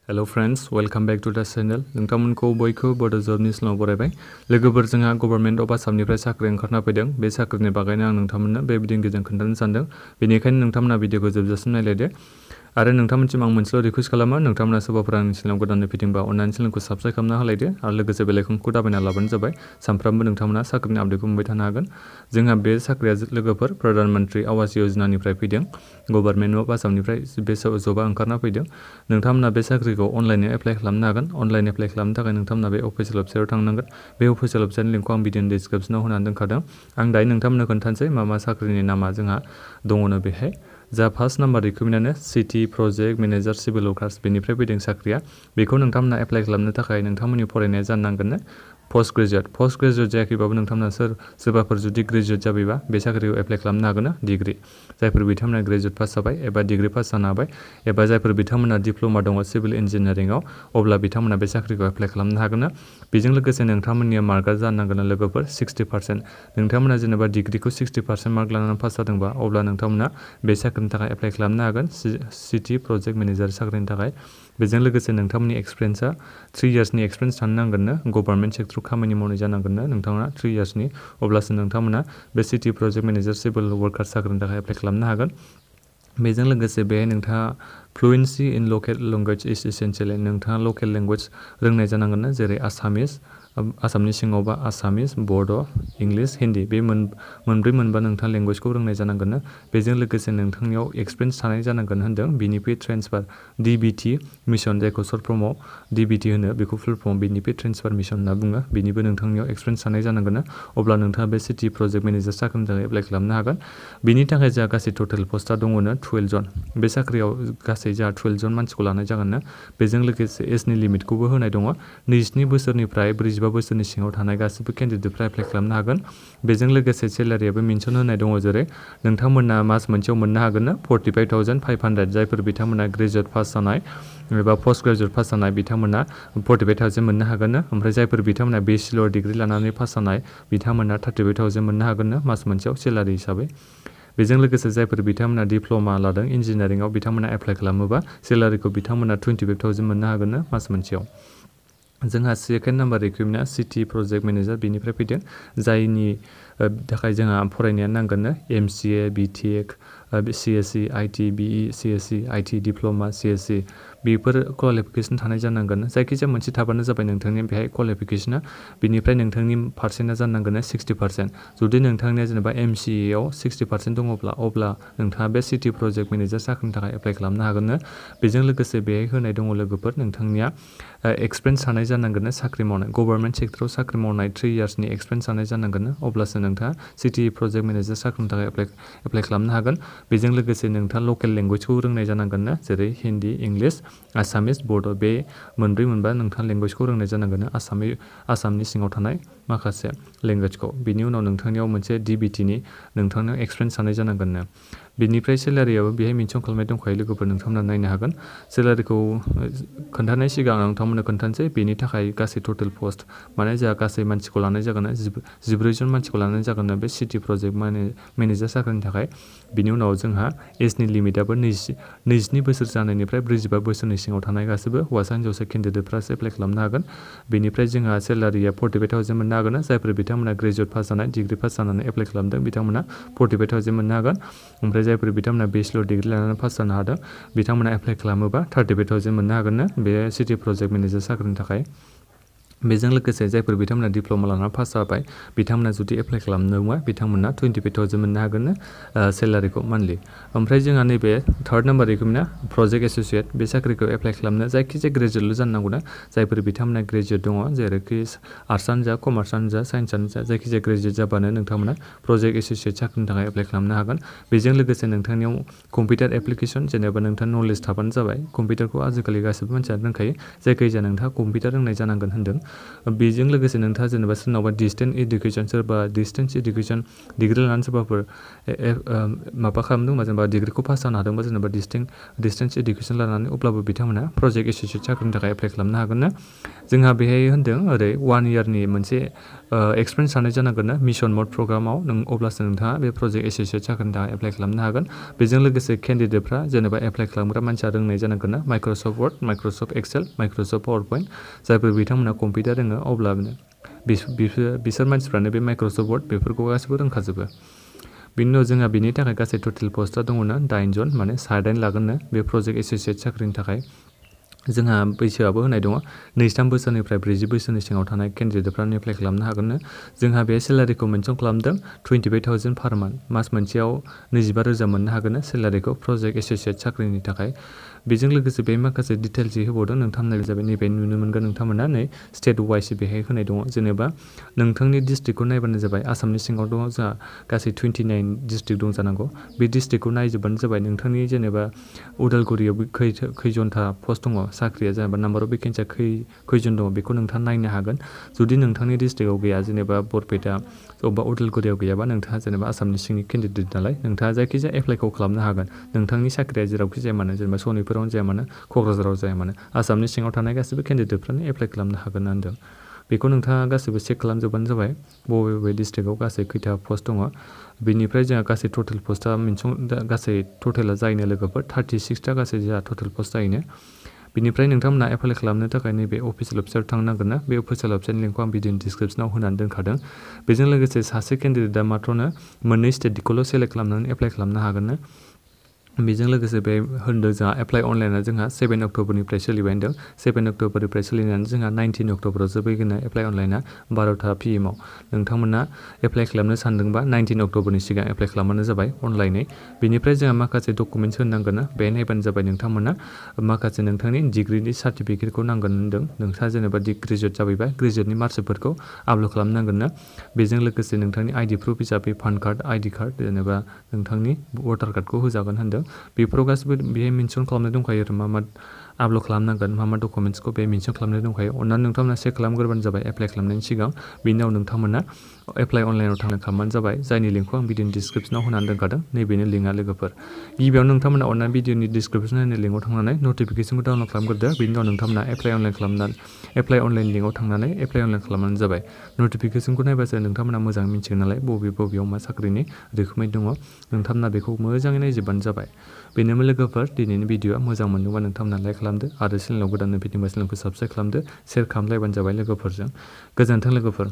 Hello friends, welcome back to the channel. नोंथांमोनखौ बयखौ Bodo जबनि स्लाव बरायबाय। लोगोफोर जोंहा गभर्नमेन्ट अफ आसामनिफ्राय साख्रि ओंखारना फैदों। बे साख्रिनि बागैनो आं नोंथांमोननो बे भिडिअनि गेजेरजों खोन्थानो सानदों। बेनिखायनो नोंथांमोना भिडिअखौ जोबजासिम नायलायदो। आरो नोंथांमोनसिम आं मोनसेल' रिक्वेस्ट खालामो, नोंथांमोना सोरबाफोर आंनि चेनेलाव गोदानै फैदोंबा अन्नानै चेनेलखौ साबस्क्राइब खालामना होलायदो आरो लोगोसे बेल आइकनखौ दाबायना लाबानो जाबाय। सानफ्रामबो नोंथांमोना साख्रिनि आपडेटखौ मोनबाय थानो हागोन। जोंहा बे साख्रिया लोगोफोर प्रधान मन्त्रि आवास योजनानिफ्राय फैदों। गभर्नमेन्ट अफ आसामनिफ्राय बे जबा ओंखारना फैदों। नोंथांमोना बे साख्रिखौ अनलाइनआव एप्लाइ खालामनो हागोन। अनलाइन एप्लाइ खालामनो थाखाय नोंथांमोना बे अफिसियेल वेबसाइटआव थांनांगोन। बे अफिसियेल वेबसाइटनि लिंकखौ आं भिडिअनि डिसक्रिप्सनाव होनानै दोनखादों। आं दायो नोंथांमोननो खोन्थानोसै मा साख्रिनि नामा जोंहा दङनो बेहाय। जा फार्स्ट नाम्बार रिक्रुटमेन्टआनो city project manager civil workers बेनिफ्राय फैदों साख्रिया। बेखौ नोंथांमोना एप्लाइ खालामनो थाखाय नोंथांमोननि फरायनाया जानो नांगोननो पोस्ट ग्रेजुएट जायाखैबाबो नोंथांमोना सोरबाफोर जुदि ग्रेजुएट जाबायबा बे साख्रिखौ एप्लाइ खालामनो हागोन। डिग्री जायफोर बिथांमोना ग्रेजुएट पास जाबाय एबा डिग्री पास जानो हाबाय एबा जायफोर बिथांमोना डिप्ल'मा दङ सिभिल इन्जिनियारिंआव, अब्ला बिथांमोना बे साख्रिखौ एप्लाइ खालामनो हागोन। बेजों लोगोसे नोंथांमोननिया मार्कआ जानो नांगोन लोगोफोर 60%। नोंथांमोना जेनेबा डिग्रीखौ 60% मार्क लानानै पास जादोंबा अब्ला नोंथांमोना बे साख्रिनि थाखाय एप्लाइ खालामनो हागोन सिटि प्रजेक्ट मेनेजार साख्रिनि थाखाय। बेजों लोगोसे नोंथांमोननि एक्सपिरियेन्सआ 3 इयार्सनि एक्सपिरियेन्स थानो नांगोननो। गभर्नमेन्ट सेक्टराव खामानि मावनाय जानांगोननो नोंथाङा 3 इयार्सनि, अब्लासो नोंथांमोना बे city project manager civil worker साख्रिनि थाखाय एप्लाइ खालामनो हागोन। बेजों लोगोसे बेहाय नोंथाङा फ्लुएन्सि इन लकेल लेंगुवेज इज एसेन्शियल। नोंथाङा लकेल लेंगुवेज रोंनाय जानांगोन, जेरै आसामिस, आसामनि सिङावबा आसामिस, बड', इंलिश, हिन्दी बे मोनबा नोंथाङा लेंगुवेजखौ रोंनाय जानांगोन। बेजों लोगोसे नोंथांनियाव एक्सपिरियेन्स थानाय जानांगोन होनदों। बेनिफ्राय ट्रेन्सफार DBT मिशन, जायखौ सर्ट फर्मआव DBT होनो, बेखौ फुल फर्म बेनिफ्राय ट्रेन्सफार मिशन होनना बुङो। बेनिबो नोंथांनियाव एक्सपिरियेन्स थानाय जानांगोन। अब्ला नोंथाङा बे सिटि प्रजेक्ट मेनेजार साख्रिनि थाखाय एप्लाइ खालामनो हागोन। बेनि थाखाय जोंहा गासै टटेल पस्टआ दङनो 12 जन। बे साख्रियाव गासै जोंहा 12 जन मानसिखौ लानाय जागोन। बेजों लोगोसे एजनि लिमिटखौबो होनाय दङ। 27 बोसोरनिफ्राय 45 बोसोरनि सिङाव थानाय गासैबो केन्डिडेटफ्रा एप्लाइ खालामनो हागोन। बेजों लोगोसे सेलारियाबो मेनसन होनाय दङ, जेरै नोंथांमोना मास मोनसेयाव मोननो हागोन 45,500। जायफोर बिथांमोना ग्रेजुएट पास जानाय एबा पोस्ट ग्रेजुएट पास जानाय बिथांमोना 45,000 मोननो हागोन। ओमफ्राय जायफोर बिथांमोना बेचलर डिग्री लानानै पास जानाय बिथांमोना 35,000 मोननो हागोन मास मोनसेयाव सेलारि हिसाबै। बेजों लोगोसे जायफोर बिथांमोना डिप्ल'मा लादों इन्जिनियारिंआव बिथांमोना एप्लाइ खालामोबा सेलारिखौ बिथांमोना 25,000 मोननो हागोन मास मोनसेयाव। जोंहा सेकेन्ड नाम्बार रिक्रुटमेन्टआ सिटि प्रजेक्ट मेनेजार बेनिफ्राय फैदों, जायनि थाखाय जोंहा फरायनाया नांगोन MCA, BTech, CSC, IT, BE, CSC, IT diploma, CSC बेफोर क्वालिफिकेसन थानाय जानांगोन। जायखिजाया मोनसे थाबानो जाबाय नोंथांनि बेहाय क्वालिफिकेसना। बेनिफ्राय नोंथांनि पार्सेन्टआ जानांगोन 60%। जुदि नोंथांनिया जेनेबा MCAआव 60% दङब्ला अब्ला नोंथाङा बे सिटि प्रजेक्ट मेनेजार साख्रिनि थाखाय एप्लाइ खालामनो हागोन। बेजों लोगोसे बेहाय होनाय दङ लोगोफोर, नोंथांनिया एक्सपिरियेन्स थानाय जानांगोन साख्रि मावनाय, गभर्नमेन्ट सेक्टराव साख्रि मावनाय 3 इयार्सनि एक्सपिरियेन्स थानाय जानांगोन। अब्लासो नोंथाङा सिटि प्रजेक्ट मेनेजार साख्रिनि थाखाय एप्लाइ खालामनो हागोन। बेजों लोगोसे नोंथाङा लकेल लेंगुवेजखौ रोंनाय जानांगोन, जेरै हिन्दी, इंलिश, आसामिस, बड'। बे मोनबा नोंथाङा लेंगुवेजखौ रोंनाय जानांगोन, आसामनि सिङाव थानाय माखासे लेंगुवेजखौ। बिनि उनाव नोंथांनियाव मोनसे DBTनि नोंथांनियाव एक्सपिरियेन्स थानाय जानांगोन। बेनिफ्राय सेलारियाबो बेहाय मेनसन खालामनाय दंखायो लोगोफोर, नोंथांमोना नायनो हागोन। सेलारिखौ खोन्थानाय सिगां आं नोंथांमोननो खोन्थानोसै बेनि थाखाय गासै टटेल पस्ट माने जोंहा गासै मानसिखौ लानाय जागोन 14 जन मानसिखौ लानाय जागोन बे सिटि प्रजेक्ट मेनेजार साख्रिनि थाखाय। बिनि उनाव जोंहा एजनि लिमिटआबो 22 बोसोर जानायनिफ्राय 45 बोसोरनि सिङाव थानाय गासैबो हौवासा हिन्जावसा केन्डिडेटफ्रासो एप्लाइ खालामनो हागोन। बेनिफ्राय जोंहा सेलारिया 45,000 मोननो हागोन। जायफोर बिथांमोना ग्रेजुएट पास जानाय, डिग्री पास जानानै एप्लाइ खालामदों बिथांमोना 45,000 मोननो हागोन। ओमफ्राय जायफोर बिथांमोना बेचलर डिग्री लानानै पास जानो हादों बिथांमोना एप्लाइ खालामोबा 35,000 मोननो हागोन बे सिटि प्रजेक्ट मेनेजार साख्रिनि थाखाय। बेजों लोगोसे जायफोर बिथांमोना डिप्ल'मा लानानै पास जाबाय बिथांमोना जुदि एप्लाइ खालामदोंबा बिथांमोना 25,000 मोननो हागोन सेलारिखौ मान्थलि। ओमफ्राय जोंहा नैबे थार्ड नाम्बार रिक्रुटमेन्टआ प्रजेक्ट एस'सियेट। बे साख्रिखौ एप्लाइ खालामनो जायखिजाया ग्रेजुएटल' जानो नांगौ। जायफोर बिथांमोना ग्रेजुएट दङ, जेरैखि आर्ट्सआनो जा, कमार्सआनो जा, साइन्सआनो जा, जायखिजाया ग्रेजुएट जाबानो नोंथांमोना प्रजेक्ट एस'सियेट साख्रिनि थाखाय एप्लाइ खालामनो हागोन। बेजों लोगोसे नोंथांनियाव कम्पिउटार एप्लिकेसन जेनेबा नोंथां नलेज थाबानो जाबाय। कम्पिउटारखौ आजिखालि गासैबो मानसियानो रोंखायो, जायखिजाया नोंथाङा कम्पिउटार रोंनाय जानांगोन होन्दों। बेजों लोगोसे नोंथाङा जेनेबा सोरनावबा डिस्टेन्स इडुकेसन, सोरबा डिस्टेन्स इडुकेसन डिग्री लानानै सोरबाफोर माबा खालामदोंबा जेनेबा डिग्रीखौ पास जानो हादोंबा जेनेबा डिस्टेन्स इडुकेसन लानानै, अब्लाबो बिथांमोना प्रजेक्ट एस'सियेट साख्रिनि थाखाय एप्लाइ खालामनो हागोन। जोंहा बेहाय होन्दों ओरै 1 इयारनि मोनसे एक्सपिरियेन्स थानाय जानांगोन ना मिशन मड प्रग्रामाव अब्लासो नोंथाङा बे प्रजेक्ट एसोसिएट साख्रिनि थाखाय एप्लाइ खालामनो हागोन। बेजों लोगोसे केन्डिडेटफ्रा जेनेबा एप्लाइ खालामग्रा मानसिया रोंनाय जानांगोन ना Microsoft Word, Microsoft Excel, Microsoft PowerPoint जायफोर बिथांमोना कम्पिउटार रोङो अब्ला बिसोर मानसिफ्रानो बे माइक्रसफ्ट वर्ड बेफोरखौ गासिबो रोंखाजोबो। बिनि उनाव जोंहा बिनि थाखाय गासै टटेल पस्टआ दङना 8 जन माने 9 लागोननो बे प्रजेक्ट एसोसिएट साख्रिनि थाखाय। जोंहा बैसोआबो होनाय दङ 23 बोसोरनिफ्राय 40 बोसोरनि सिङाव थानाय केन्डिडेटफ्रानो एप्लाइ खालामनो हागोननो। जोंहा बे सेलारिखौ मेनसन खालामदों 25,000 पार मान्थ, मास मोनसेयाव 25,000 मोननो हागोन सेलारिखौ प्रजेक्ट एसोसिएट साख्रिनि थाखाय। बेजों लोगोसे बे माखासे डिटेल्स होबावदों नोंथांमोना जाबाय नैबे नुनो मोनगोन नोंथांमोना नै स्टेट वाइज बेहाय होनाय दङ। जेनेबा नोंथांनि डिस्ट्रिक्टखौ नायबानो जाबाय आसामनि सिङाव दङ जोंहा गासै 29 डिस्ट्रिक्ट दं जानांगौ। बे डिस्ट्रिक्टखौ नायजोबबानो जाबाय नोंथांनि जेनेबा उदालगुरियाव खैजनथा पस्ट दङ साख्रिया जेनेबा नाम्बार अफ भेकेन्सिया खैजन दङ बेखौ नोंथाङा नायनो हागोन। जुदि नोंथांनि डिस्ट्रिक्टआव गैया जेनेबा बरपेटा अबेबा उदालगुरियाव गैयाबा नोंथाङा जेनेबा आसामनि सिंनि केन्डिडेट नालाय नोंथाङा जायखिजाया एप्लाइखौ खालामनो हागोन। नोंथांनि साख्रिया जेरावखि जाया मानो जेनेबा सनितपुरावनो जाया मानो क'क्राझाराव जाया मानो आसामनि सिङाव थानाय गासैबो केन्डिडेटफ्रानो एप्लाइ खालामनो हागोन होनदों। बेखौ नोंथाङा गासैबो चेक खालामजोबबानो जाबाय बबे बबे डिस्ट्रिक्टआव गासै खैथा पस्ट दङ। बिनिफ्राय जोंहा गासै टटेल पस्टआ गासै टटेला जायैनो लोगोफोर 36टा गासै जोंहा टटेल पस्ट जायैनो। बिनिफ्राय नोंथांमोना एप्लाइ खालामनो थाखाय नैबे अफिसियेल वेबसाइटआव थांनांगोन ना बे अफिसियेल वेबसाइटनि लिंकखौ आं भिडिअनि डिसक्रिपसनाव होनानै दोनखादों। बेजों लोगोसे सासे केन्डिडेटआ मात्रनो मोननै स्टेटखौल' सेलेक्ट खालामनानै एप्लाइ खालामनो हागोन ना। बेजों लोगोसे बे होनदों जोंहा एप्लाइ अनलाइना जोंहा 7 अक्ट'बरनिफ्राय सोलिबाय होनदों। 7 अक्ट'बरनिफ्राय सोलिनानै जोंहा 19 अक्ट'बराव जोबहैगोन एप्लाइ अनलाइना 12टा PM आव। नोंथांमोना एप्लाइ खालामनो सानदोंबा 19 अक्ट'बरनि सिगां एप्लाइ खालामबानो जाबाय अनलाइनै। बेनिफ्राय जोंहा माखासे डकुमेन्टस होनांगोन ना बे नायबानो जाबाय नोंथांमोना माखासे नोंथांनि डिग्रिनि सार्टिफिकेटखौ नांगोन होनदों। नोंथाङा जेनेबा ग्रेजुवेट जाबायबा ग्रेजुवेटनि मार्कशिटफोरखौ आपल'ड खालामनांगोन ना। बेजों लोगोसे नोंथांनि आइडि प्रुफ हिसाबै पान कार्ड, आइडि कार्ड जेनेबा नोंथांनि भटार कार्डखौ होजागोन होनदों। बेफोराव गासिबो बेहाय मेनसन खालामनाय दंखायो आरो मा आपल'ड खालामनांगोन मा डकुमेन्टसखौ बे मेनसन खालामनाय दंखायो। अननानै नोंथांमोना चेक खालामग्रोबानो जाबाय एप्लाइ खालामनायनि सिगां। बेनि उनाव नोंथांमोना एप्लाइ अनलाइनाव खालामबानो जाबाय जायनि लिंकखौ आं भिडिअनि डिसक्रिपसनाव होनानै दोनखादों। नैबेनो लिंकआ लोगोफोर। गिबियावनो नोंथांमोना अननानै भिडिअनि डिसक्रिपसन होनाय लिंकआव थांनानै नटिफिकेसनखौ डाउनल'ड खालामग्रोदो। बेनि उनाव नोंथांमोना एप्लाइ अनलाइन लिंकआव थांनानै एप्लाइ अनलाइन खालामबानो जाबाय। नटिफिकेसनखौ नायबासो नोंथांमोना मोजाङै मिथिगोन नालाय बबेयाव मा साख्रिनि रिक्रुटमेन्ट दङ। नोंथांमोना बेखौ मोजाङै नायजोबबानो जाबाय। बेनोमोन लोगोफोर दिनैनि भिडिअआ मोजां मोनदोंबा नोंथांमोना लाइक खालामदो आरो चेनेलाव गोदान फैदोंबा चेनेलखौ साबस्क्राइब खालामदो। शेयार खालामलायबानो जाबाय लोगोफोरजों। गोजोन्थों लोगोफोर।